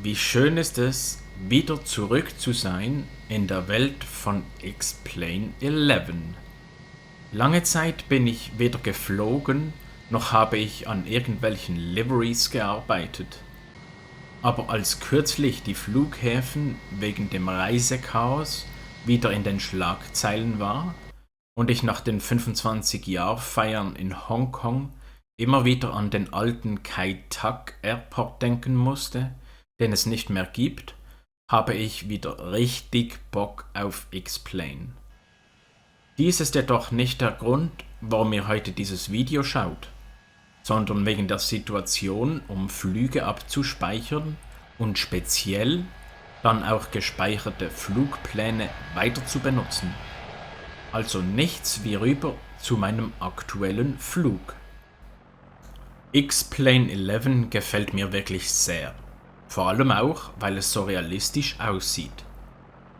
Wie schön ist es, wieder zurück zu sein in der Welt von X-Plane 11. Lange Zeit bin ich weder geflogen, noch habe ich an irgendwelchen Liveries gearbeitet. Aber als kürzlich die Flughäfen wegen dem Reisechaos wieder in den Schlagzeilen war und ich nach den 25-Jahr-Feiern in Hongkong immer wieder an den alten Kai-Tak Airport denken musste, den es nicht mehr gibt, habe ich wieder richtig Bock auf X-Plane. Dies ist jedoch nicht der Grund, warum ihr heute dieses Video schaut, sondern wegen der Situation, um Flüge abzuspeichern und speziell dann auch gespeicherte Flugpläne weiter zu benutzen. Also nichts wie rüber zu meinem aktuellen Flug. X-Plane 11 gefällt mir wirklich sehr, vor allem auch, weil es so realistisch aussieht.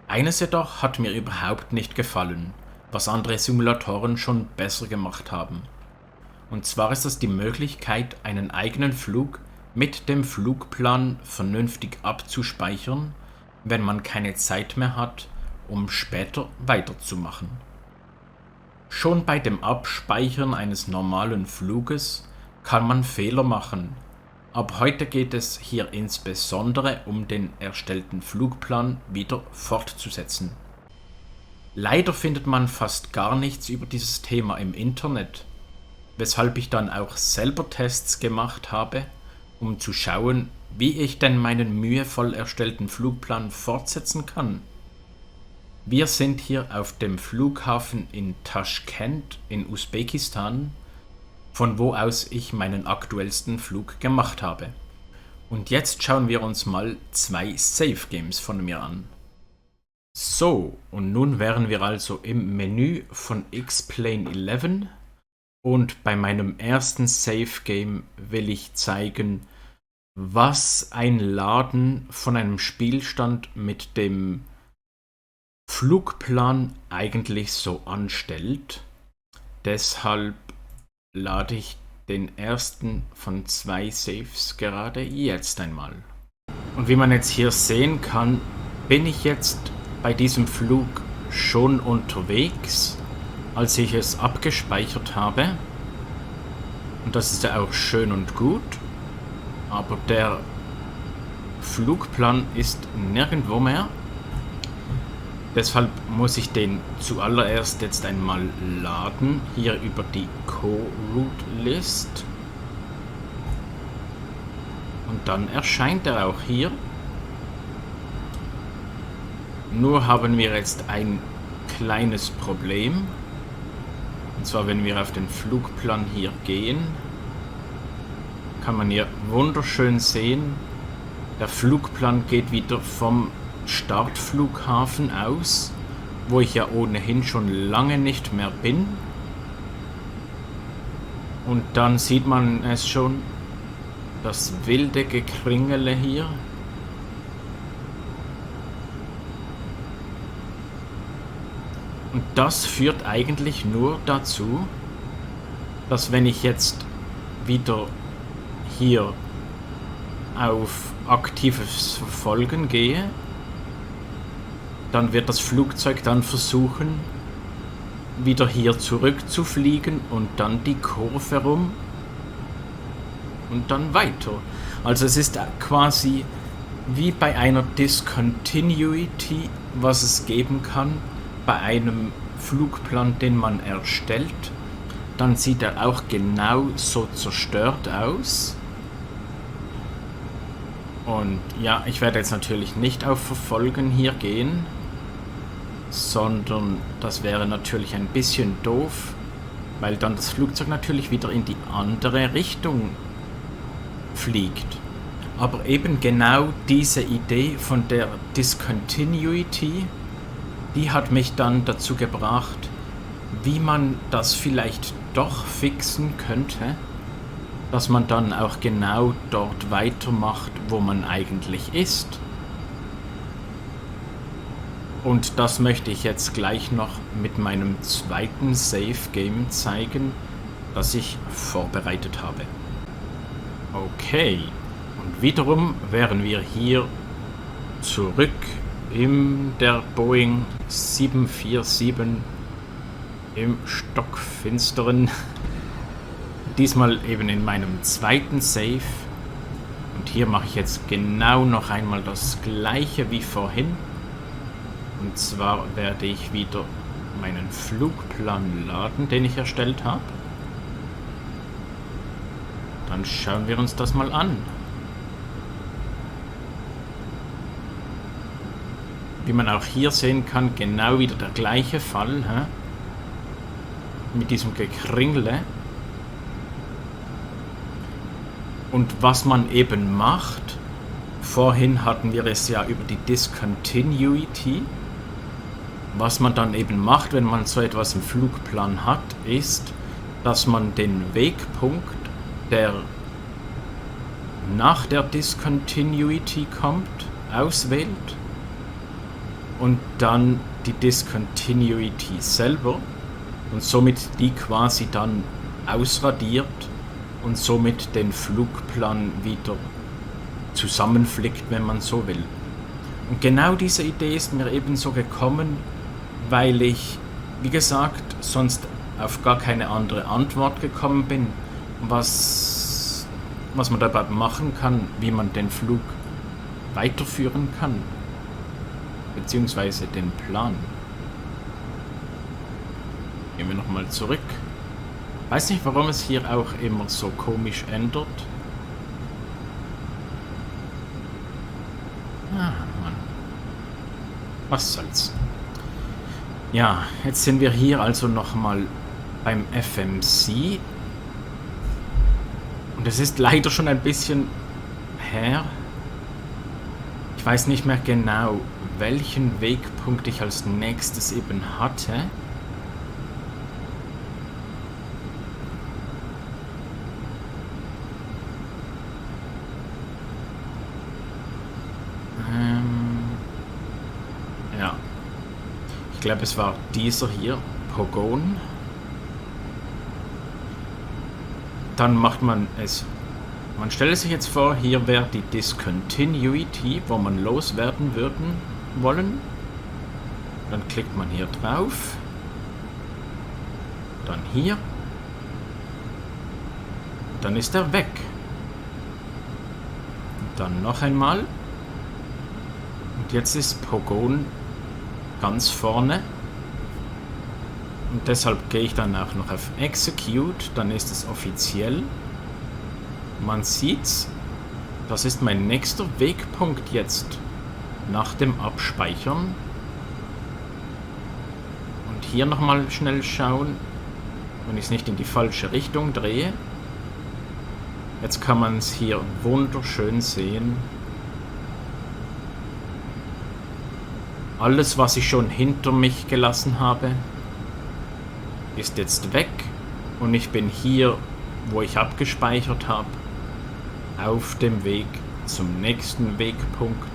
Eines jedoch hat mir überhaupt nicht gefallen, was andere Simulatoren schon besser gemacht haben. Und zwar ist es die Möglichkeit, einen eigenen Flug mit dem Flugplan vernünftig abzuspeichern, wenn man keine Zeit mehr hat, um später weiterzumachen. Schon bei dem Abspeichern eines normalen Fluges kann man Fehler machen, aber heute geht es hier insbesondere um den erstellten Flugplan wieder fortzusetzen. Leider findet man fast gar nichts über dieses Thema im Internet, weshalb ich dann auch selber Tests gemacht habe, um zu schauen, wie ich denn meinen mühevoll erstellten Flugplan fortsetzen kann. Wir sind hier auf dem Flughafen in Taschkent in Usbekistan, von wo aus ich meinen aktuellsten Flug gemacht habe. Und jetzt schauen wir uns mal 2 Save Games von mir an. So, und nun wären wir also im Menü von X-Plane 11 und bei meinem ersten Save Game will ich zeigen, was ein Laden von einem Spielstand mit dem Flugplan eigentlich so anstellt. Deshalb lade ich den ersten von 2 Saves gerade jetzt einmal. Und wie man jetzt hier sehen kann, bin ich jetzt bei diesem Flug schon unterwegs, als ich es abgespeichert habe. Und das ist ja auch schön und gut, aber der Flugplan ist nirgendwo mehr. Deshalb muss ich den zuallererst jetzt einmal laden, hier über die Co-Route List. Und dann erscheint er auch hier. Nur haben wir jetzt ein kleines Problem. Und zwar, wenn wir auf den Flugplan hier gehen, kann man hier wunderschön sehen, der Flugplan geht wieder vom Startflughafen aus, wo ich ja ohnehin schon lange nicht mehr bin. Und dann sieht man es schon, das wilde Gekringele hier. Und das führt eigentlich nur dazu, dass wenn ich jetzt wieder hier auf aktives Verfolgen gehe, dann wird das Flugzeug dann versuchen, wieder hier zurückzufliegen und dann die Kurve rum und dann weiter. Also es ist quasi wie bei einer Discontinuity, was es geben kann bei einem Flugplan, den man erstellt. Dann sieht er auch genau so zerstört aus. Und ja, ich werde jetzt natürlich nicht auf Verfolgen hier gehen, sondern das wäre natürlich ein bisschen doof, weil dann das Flugzeug natürlich wieder in die andere Richtung fliegt. Aber eben genau diese Idee von der Discontinuity, die hat mich dann dazu gebracht, wie man das vielleicht doch fixen könnte, dass man dann auch genau dort weitermacht, wo man eigentlich ist. Und das möchte ich jetzt gleich noch mit meinem zweiten Save Game zeigen, das ich vorbereitet habe. Okay, Und wiederum wären wir hier zurück in der Boeing 747 im Stockfinsteren. Diesmal eben in meinem zweiten Save. Und hier mache ich jetzt genau noch einmal das gleiche wie vorhin. Und zwar werde ich wieder meinen Flugplan laden, den ich erstellt habe. Dann schauen wir uns das mal an. Wie man auch hier sehen kann, genau wieder der gleiche Fall, mit diesem Gekringle. Und was man eben macht, vorhin hatten wir es ja über die Discontinuity. Was man dann eben macht, wenn man so etwas im Flugplan hat, ist, dass man den Wegpunkt, der nach der Discontinuity kommt, auswählt und dann die Discontinuity selber und somit die quasi dann ausradiert und somit den Flugplan wieder zusammenflickt, wenn man so will. Und genau diese Idee ist mir ebenso gekommen, weil ich, wie gesagt, sonst auf gar keine andere Antwort gekommen bin, was man dabei machen kann, wie man den Flug weiterführen kann, beziehungsweise den Plan. Gehen wir nochmal zurück. Weiß nicht, warum es hier auch immer so komisch ändert. Ah, Mann. Was soll's. Ja, jetzt sind wir hier also nochmal beim FMC. Und es ist leider schon ein bisschen her. Ich weiß nicht mehr genau, welchen Wegpunkt ich als nächstes eben hatte. Ja. Ich glaube, es war dieser hier, Pogon. Dann macht man es. Man stellt sich jetzt vor, hier wäre die Discontinuity, wo man loswerden wollen. Dann klickt man hier drauf. Dann hier. Dann ist er weg. Dann noch einmal. Und jetzt ist Pogon ganz vorne. Und deshalb gehe ich dann auch noch auf Execute. Dann ist es offiziell. Man sieht's. Das ist mein nächster Wegpunkt jetzt. Nach dem Abspeichern. Und hier nochmal schnell schauen. Wenn ich es nicht in die falsche Richtung drehe. Jetzt kann man es hier wunderschön sehen. Alles, was ich schon hinter mich gelassen habe, ist jetzt weg. Und ich bin hier, wo ich abgespeichert habe, auf dem Weg zum nächsten Wegpunkt.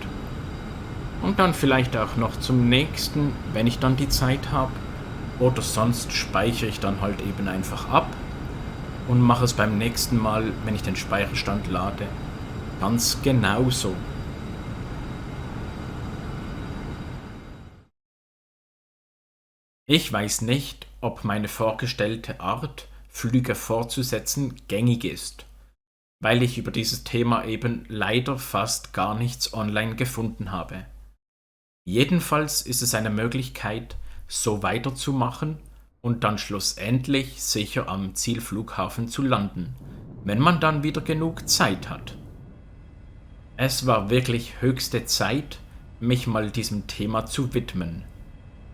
Und dann vielleicht auch noch zum nächsten, wenn ich dann die Zeit habe. Oder sonst speichere ich dann halt eben einfach ab. Und mache es beim nächsten Mal, wenn ich den Speicherstand lade, ganz genauso. Ich weiß nicht, ob meine vorgestellte Art, Flüge fortzusetzen, gängig ist, weil ich über dieses Thema eben leider fast gar nichts online gefunden habe. Jedenfalls ist es eine Möglichkeit, so weiterzumachen und dann schlussendlich sicher am Zielflughafen zu landen, wenn man dann wieder genug Zeit hat. Es war wirklich höchste Zeit, mich mal diesem Thema zu widmen.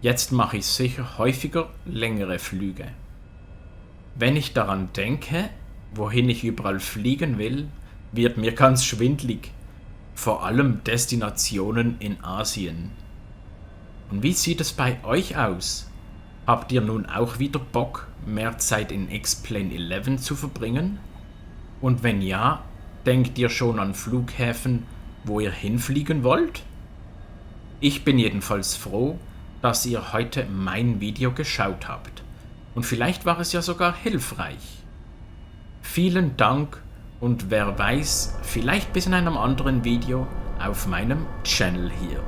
Jetzt mache ich sicher häufiger längere Flüge. Wenn ich daran denke, wohin ich überall fliegen will, wird mir ganz schwindlig. Vor allem Destinationen in Asien. Und wie sieht es bei euch aus? Habt ihr nun auch wieder Bock, mehr Zeit in X-Plane 11 zu verbringen? Und wenn ja, denkt ihr schon an Flughäfen, wo ihr hinfliegen wollt? Ich bin jedenfalls froh, dass ihr heute mein Video geschaut habt. Und vielleicht war es ja sogar hilfreich. Vielen Dank und wer weiß, vielleicht bis in einem anderen Video auf meinem Channel hier.